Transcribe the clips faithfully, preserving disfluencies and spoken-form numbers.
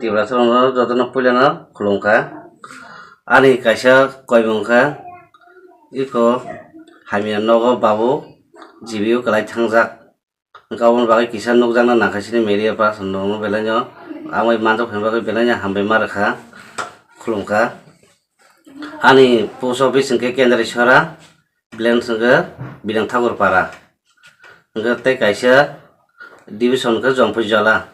Tiprasarokno jotono puilano khulumkha. Ani kaisa koimung kha, iko hamya nogo babu G B O kwlai thangjak. Hwnkhe aboni bagwi kisa nukjakna nangkha chini media person rokno belaino, amai manjak phaima bagwi belaino hambai ma rwkha, khulumkha. Ani post office hwnkhe Kendreshwara, Blanch hwnkhe Bidang Thakur Para. Hwnkhe tei kaisa division hwnkhe Jompuijala.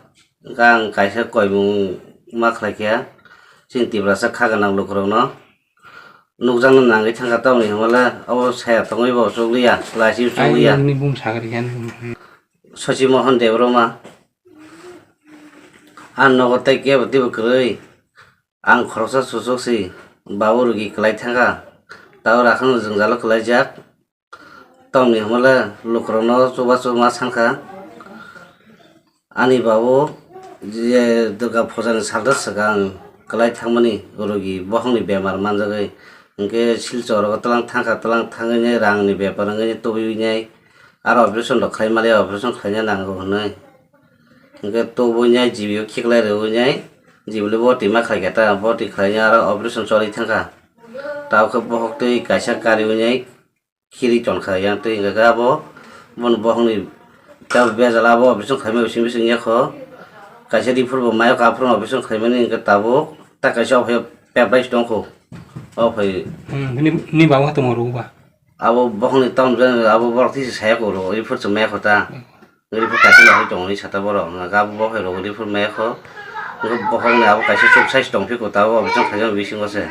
Hwnkhe ang kaisa koimung ma khlai kha chini Tiprasa kha gwnang lukurokno. Nukjakna nangwi thangkha tamoni hwnmale abo saya tongwi bo chukliya, lachi chukliya. Nini bum sagri khe. Sochi Mohan Debbarma. Ang nogo tei kebo teibo kwrwi. Ang khoroksa suchuk si, babu rugi kwlai thangkha. Tao rakhano jwngjalo kwlaijak. Tamni hwnmale lukurokno chubachu ma sankha. Ani babu je Durga Pujani salsa swkang kwlai thangmani rugi bohongni bemar manjagwi. Hwnkhe Silchoro twlang thangkha, twlang thangwi rangni bepar wngwi tubui nai. Aro operation rok khlai maliya, operation khlaina nango hwnwi. Hwnkhe tubui nai G B O khiklai rwui nai. G B O le boti ma khlai kha ta, boti khlaina aro operation choli thangkha. Tao khe bohok twi kaisa kariui nai. Khiri tongkha yang twi hwnkhe abo, bono bohongni ta bejal abo operation khaima bising bising yakho. Kaisa riphur bo mayo kaphuru operation khaimani hwnkhe tabuk ta kaisa ophai peprai tongkho. Ophai. Hmm, bini, bini babo ha tongma rwba. Abo bohongni tom abo borok tisi saya koro riphur chuma yakho ta. Riphur kaisa lahai tongo ni sata borok hwnkhe abo bohai rok riphur maya kho. Hwnkhe bohokni abo kaisa chuk size tongphiko tabuk operation khaijak bisingo se.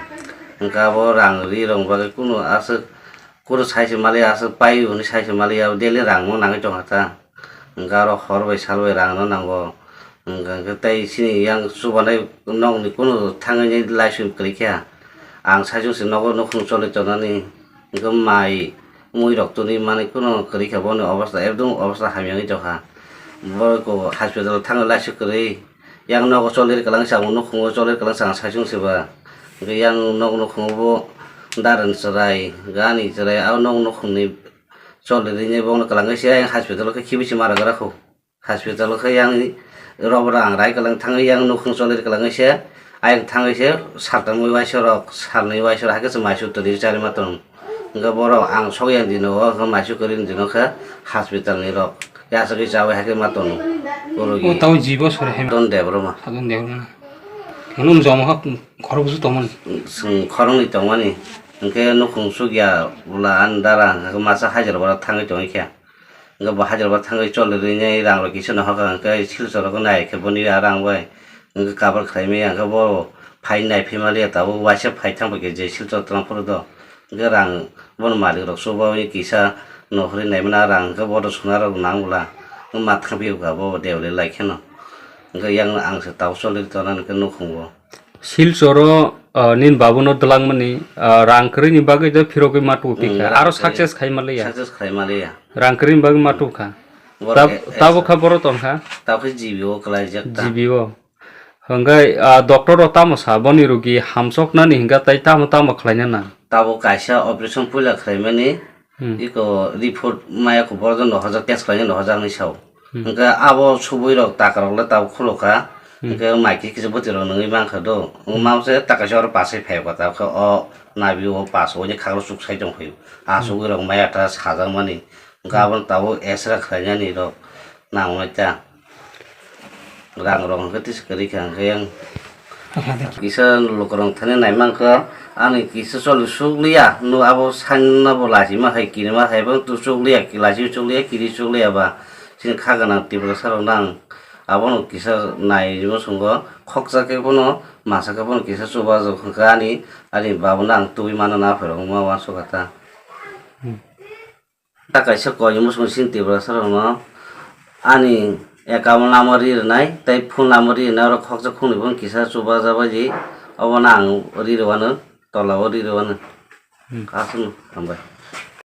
Hwnkhe abo rang ri rong bagwi kunu aswk kunu size maliya aswk pai hwnwi size maliya daily rangno nangwi tongkha ta. Hwnkhe aro hor bai sal bai rangno nango. Hwnkhe tei chini yang chubanai nokni kunu thangwi laisum kwrwi kha. Ang saichung se nogo nukhung choli tongnani. Hwnkhe mai mui rok twnwi manwi kheno kwrwi kha boni obostha, ekdom obostha hamya wngwi tongkha. Bo hospital o thangwi laisuk kwrwi, yang nogo choli rwkha lang se, ang nukhungo choli rwkha lang se, ang saichung se ba. Hwnkhe yang nok nukhungo bo darani chwrai, gani chwrai, abo nok nukhungni choli rwini bono kwlangwi se ayang hospital o khe khibi se ma rwgra kho. Hospital khe yang rok rang rai kwlang thangwi yang nukhung choli kwlangwi se, ayang thangwi se saltangwi waisa rok, salnwi waisa rok, hakhe se maisu twi charima tong. Hwnkhe borok ang sok yang dino o, hwnkhe maisu kwrwi dino khe hospital ni rok yachagwi chawi hakhe ma tono. Oro O tau jibo sore hai. Don Debbarma. Don Debbarma. Hwnwi joma kha khorok busu tongmani. Chwng khoroknwi tongmani. Hwnkhe nukhung sukya bwla ani dara hwnkhe masa hajar bora thangwi tongwi khe. Hwnkhe bo hajar bo thangwi choli rwinai rang rok kisa no hoka hwnkhe Silchar o nai khe boni a rang bai hwnkhe cover khlai maya hwnkhe bo phai nai phai maliya tabuk waisa phai thang bai khe je Silchar twlang phuru do hwnkhe rang bono malik rok chubaui kisa no hwnwi nai mano a rang hwnkhe bodo suna rok nang bwla ma thang phiyok kha bo deoli lai kheno hwnkhe yang ang se tabuk choli tonani hwnkhe nukhung bo. Silchoro, ah, nini babuno dwlangmani, ah, rang kwrwini bagwi do phirogwi ma tubu Mm, phi kha. Rang Aro kwrwi. Success khai maliya. Success khai maliya. Rang kwrwini bagwi ma tubu kha. Borok Tab-, e-, e-, tabo kha borok tong kha. Tabo khe G B O kwlaijak ta. G B O. Hwnkhe, ah, doctor rok tamo sa boni rugi hamsoknani hwnkha tei tamo tamo khlaina nang? Tabo kaisa operation puila khlaimani. Hmm. Iko report maya kho borok no hojak test khlaina no hojak ni sao. Hmm. Hwnkhe abo subui rok taka rok le tabuk khuluk kha. Hmm. Hwnkhe mai khe kisa bwtwi rok nungwi mankha do. Hmm. Wngma se taka se oro pasai phai kha tabuk khe o nabi o pas o ni khaglo chuk sai tong phai. A Hmm. subui rok maya ta sajak mani. Hwnkhe Hmm. abo no tabuk X-ray khlainani rok nang nai ta. Rang rok hwnkhe tisa kwrwi kha hwnkhe yang. Aha, de. Kisa lukurok thani nai mankha, ani kisa choli sukliya, no abo sanna bo lachima hai, kirima hai, bo tu sukliya, lachi sukliya, kiri sukliya ba, chini kha gana Tiprasa rok nang, abono kisa nai muchungo, khoksa khe bono, masa khe bono kisa chubajo hwnkha ani, ani babuno ang tubui mano na phairok wngma uansukha ta. Hmm. Ta kaisa koi muchung sini Tiprasa rokno ani account number ri rwnai tei phone number ri rwnai oro khoksa khungnwi phone kisa chubajabaidi obono ang ri rwano tola o ri rwano. Hmm. Aswkno hambai.